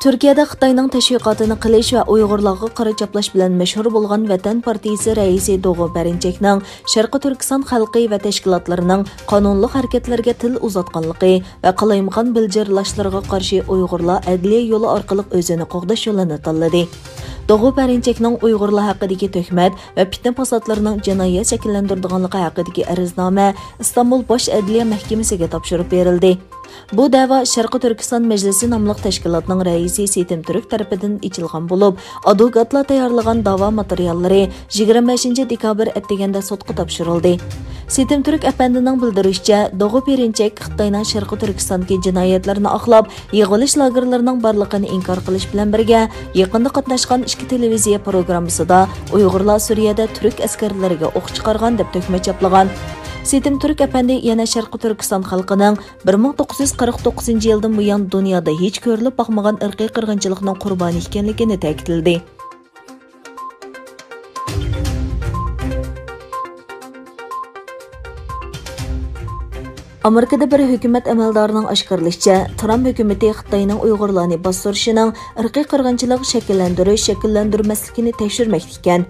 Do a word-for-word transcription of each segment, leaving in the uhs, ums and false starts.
تۈركىيەدە خىتاينىڭ تەشۋىقاتىنى قىلىش ۋە ئۇيغۇرلارغا قارا چاپلاش بىلەن مەشھۇر بولغان ۋەتەن پارتىيىسى رەئىسى دوغۇ پەرىنچەكنىڭ شەرقىي تۈركىستان خەلقى ۋە تەشكىلاتلىرىنىڭ قانۇنلۇق ھەرىكەتلىرىگە تىل ئۇزاتقانلىقى ۋە قالايمىقان بىلجىرلاشلىرىغا قارشى ئۇيغۇرلار ئەدلىيە يولى ئارقىلىق ئۆزىنى قوغداش يولىنى تاللىدى. دوغۇ پەرىنچەكنىڭ ئۇيغۇرلار ھەققىدىكى تۆھمەت ۋە پىتنە-پاساتلىرىنىڭ جىنايەت شەكىللەندۈرىدىغانلىقى ھەققىدىكى ئەرزنامە ئىستانبۇل باش ئەدلىيە مەھكىمىسىگە تاپشۇرۇپ بېرىلدى. بۇ دەۋا شەرقىي تۈركىستان مەجلىسى ناملىق تەشكىلاتنىڭ رەئىسى سېتىم تۈرك تەرىپىدىن ئېچىلغان بولۇپ، ئادۋوكاتلار تەييارلىغان داۋا ماتېرىياللىرى يىگىرمە بەشىنچى دېكابىر ئەتىگەندە سوتقا تاپشۇرۇلدى. سېتىم تۈرك ئەپەندىنىڭ بىلدۈرۈشىچە، دوغۇ پېرىنچەك خىتاينىڭ شەرقىي تۈركىستاندىكى جىنايەتلىرىنى ئاقلاپ، يىغىۋېلىش لاگېرلىرىنىڭ بارلىقىنى ئىنكار قىلىش بىلەن بىرگە، يېقىندا قاتناشقان ئىككى تېلېۋىزىيە پروگراممىسىدا ئۇيغۇرلار سۈرىيەدە تۈرك ئەسكەرلىرىگە ئوق چىقارغان دەپ تۆھمەت چاپلىغان. سېتىم تۈرك ئەپەندى يەنە شەرقىي تۈركىستان خەلقىنىڭ بىر مىڭ توققۇز يۈز قىرىق توققۇزىنچى يىلدىن بۇيان دۇنيادا ھېچ كۆرۈلۈپ باقمىغان ئىرقىي قىرغىنچىلىقنىڭ قۇربانى ئىكەنلىكىنى تەكىتلىدى. ئامېرىكىدا بىر ھۆكۈمەت ئەمەلدارىنىڭ ئاشكارىلىشىچە، ترامپ ھۆكۈمىتى خىتاينىڭ ئۇيغۇرلارنى باستۇرۇشىنىڭ ئىرقىي قىرغىنچىلىق شەكىللەندۈرۈش، شەكىللەندۈرمەسلىكىنى تەكشۈرمەكتە ئىكەن.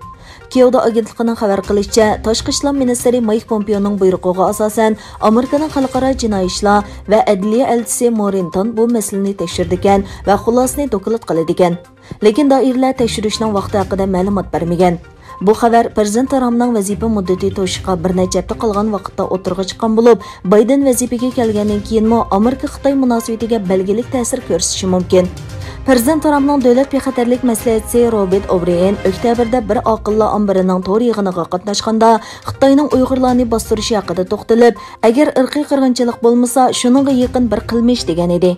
كيودا ئاگېنتلىقىنىڭ خەۋەر قىلىشىچە، تاشقى ئىشلار مىنىستىرى مايك پومپېئونىڭ بۇيرۇقىغا ئاساسەن، ئامېرىكىنىڭ خەلقئارا جىنايى ئىشلار ۋە ئەدلىيە ئەلچىسى مورىنتون بۇ مەسىلىنى تەكشۈرىدىكەن ۋە خۇلاسىنى دوكلات قىلىدىكەن. لېكىن دائىرىلەر تەكشۈرۈشنىڭ ۋاقتى ھەققىدە مەلۇمات بەرمىگەن. بۇ خەۋەر پىرېزىدېنت ترامپنىڭ ۋەزىپە مۇددىتى توشۇشقا بىر نەچچە ھەپتە قالغان ۋاقىتتا ئوتتۇرىغا چىققان بولۇپ، بايدېن ۋەزىپىگە كەلگەندىن كېيىنمۇ ئامېرىكا-خىتاي مۇناسىۋىتىگە بەلگىلىك تەسىر كۆرسىتىشى مۇمكىن. پىرېزىدېنت ترامپنىڭ دۆلەت بىخەتەرلىك مەسلىھەتچىسى روبېرت ئوبرېئېن ئۆكتەبىردە بىر ئاقىللار ئامبىرىنىڭ تور يىغىنىغا قاتناشقاندا، خىتاينىڭ ئۇيغۇرلارنى باستۇرۇشى ھەققىدە توختىلىپ، ئەگەر ئىرقىي قىرغىنچىلىق بولمىسا، شۇنىڭغا يېقىن بىر قىلمىش، دېگەن ئىدى.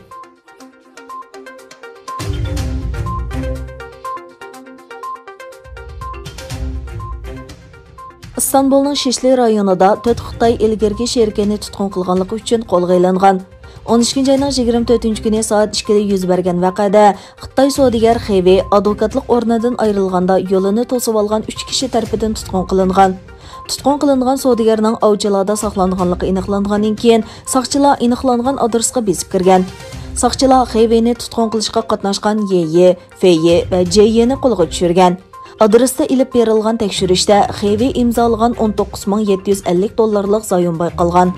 ئىستانبۇلنىڭ شىشلى رايونىدا تۆت خىتاي ئىلگىرىكى شېرىكىنى تۇتقۇن قىلغانلىقى ئۈچۈن قولغا ئېلىنغان. ئون ئىككىنچى ئاينىڭ يىگىرمە تۆتىنچى كۈنى سائەت ئىككىدە يۈز بەرگەن ۋەقەدە خىتاي سودىگەر خېۋېي ئادۋوكاتلىق ئورنىدىن ئايرىلغاندا يولىنى توسۇۋالغان ئۈچ كىشى تەرىپىدىن تۇتقۇن قىلىنغان. تۇتقۇن قىلىنغان سودىگەرنىڭ ئاۋچىلاردا ساقلانغانلىقى ئېنىقلانغاندىن كېيىن، ساقچىلار ئېنىقلانغان ئادرېسقا بېسىپ كىرگەن. ساقچىلار خېۋېينى تۇتقۇن قىلىشقا قاتناشقان يې يې، فې يې ۋە جې يېنى قولغا چۈشۈرگەن. ئادرېستا ئېلىپ بېرىلغان تەكشۈرۈشتە خېۋېي ئىمزالىغان ئون توققۇز مىڭ يەتتە يۈز ئەللىك دوللارلىق زايوم بايقالغان.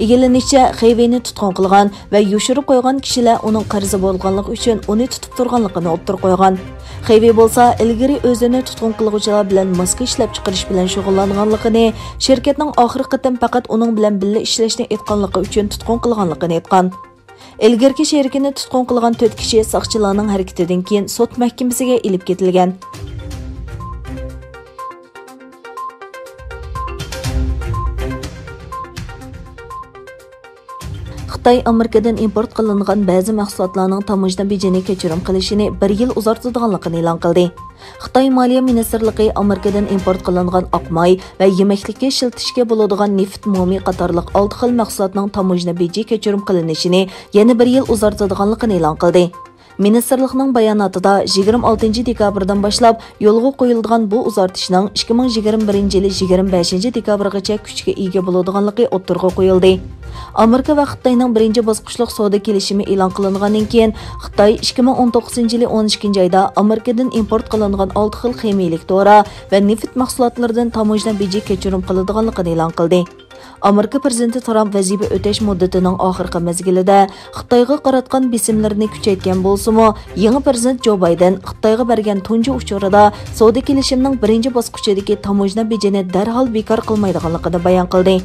ئىگىلىنىشىچە، خېۋېينى تۇتقۇن قىلغان ۋە يوشۇرۇپ قويغان كىشىلەر ئۇنىڭ قەرزى بولغانلىقى ئۈچۈن ئۇنى تۇتۇپ تۇرغانلىقىنى ئوتتۇرىغا قويغان. خېۋېي بولسا ئىلگىرى ئۆزىنى تۇتقۇن قىلغۇچىلار بىلەن ماسكا ئىشلەپچىقىرىش بىلەن شۇغۇللانغانلىقىنى، شىركەتنىڭ ئاخىرقى قېتىم پەقەت ئۇنىڭ بىلەن بىللە ئىشلەشنى ئېيتقانلىقى ئۈچۈن تۇتقۇن قىلغانلىقىنى ئېيتقان. ئىلگىرىكى شېرىكىنى تۇتقۇن قىلغان تۆت كىشى ساقچىلارنىڭ ھەرىكىتىدىن كېيىن سوت مەھكىمىسىگە ئېلىپ كېتىلگەن. خىتاي ئامېرىكىدىن ئىمپورت قىلىنغان بەزى مەھسۇلاتلارنىڭ تاموژنا بېجىنى كەچۈرۈم قىلىشىنى بىر يىل ئۇزارتىدىغانلىقىنى ئېلان قىلدى. خىتاي مالىيە مىنىستىرلىقى ئامېرىكىدىن ئىمپورت قىلىنغان ئاق ماي ۋە يېمەكلىككە ئىشلىتىشكە بولىدىغان نېفىت مومى قاتارلىق ئالتە خىل مەھسۇلاتنىڭ تاموژنا بېجى كەچۈرۈم قىلىنىشىنى يەنە بىر يىل ئۇزارتىدىغانلىقىنى ئېلان قىلدى. مىنىستىرلىقنىڭ باياناتىدا يىگىرمە ئالتىنچى دېكابىردىن باشلاپ يولغا قويۇلىدىغان بۇ ئۇزارتىشنىڭ ئىككى مىڭ يىگىرمە بىرىنچى يىلى يىگىرمە بەشىنچى دېكابىرغىچە كۈچكە ئىگە بولىدىغانلىقى ئوتتۇرىغا قويۇلدى. ئامېرىكا ۋە خىتاينىڭ بىرىنچى باسقۇچلۇق سودا كېلىشىمى ئېلان قىلىنغاندىن كېيىن، خىتاي ئىككى مىڭ ئون توققۇزىنچى يىلى ئون ئىككىنچى ئايدا ئامېرىكىدىن ئىمپورت قىلىنغان ئالتە خىل خىمىيەلىك دورا ۋە نېفىت مەھسۇلاتلىرىدىن تاموژنا بېجى كەچۈرۈم قىلىدىغانلىقىنى ئېلان قىلدى. ئامېرىكا پىرېزىدېنتى ترامپ ۋەزىپە ئۆتەش مۇددىتىنىڭ ئاخىرقى مەزگىلىدە خىتايغا قاراتقان بېسىملىرىنى كۈچەيتكەن بولسىمۇ، يېڭى پىرېزىدېنت جو بايدېن خىتايغا بەرگەن تۇنجى ئۇچۇرىدا سودا كېلىشىمىنىڭ بىرىنچى باسقۇچىدىكى تاموژنا بېجىنى دەرھال بىكار قىلمايدىغانلىقىنى بايان قىلدى.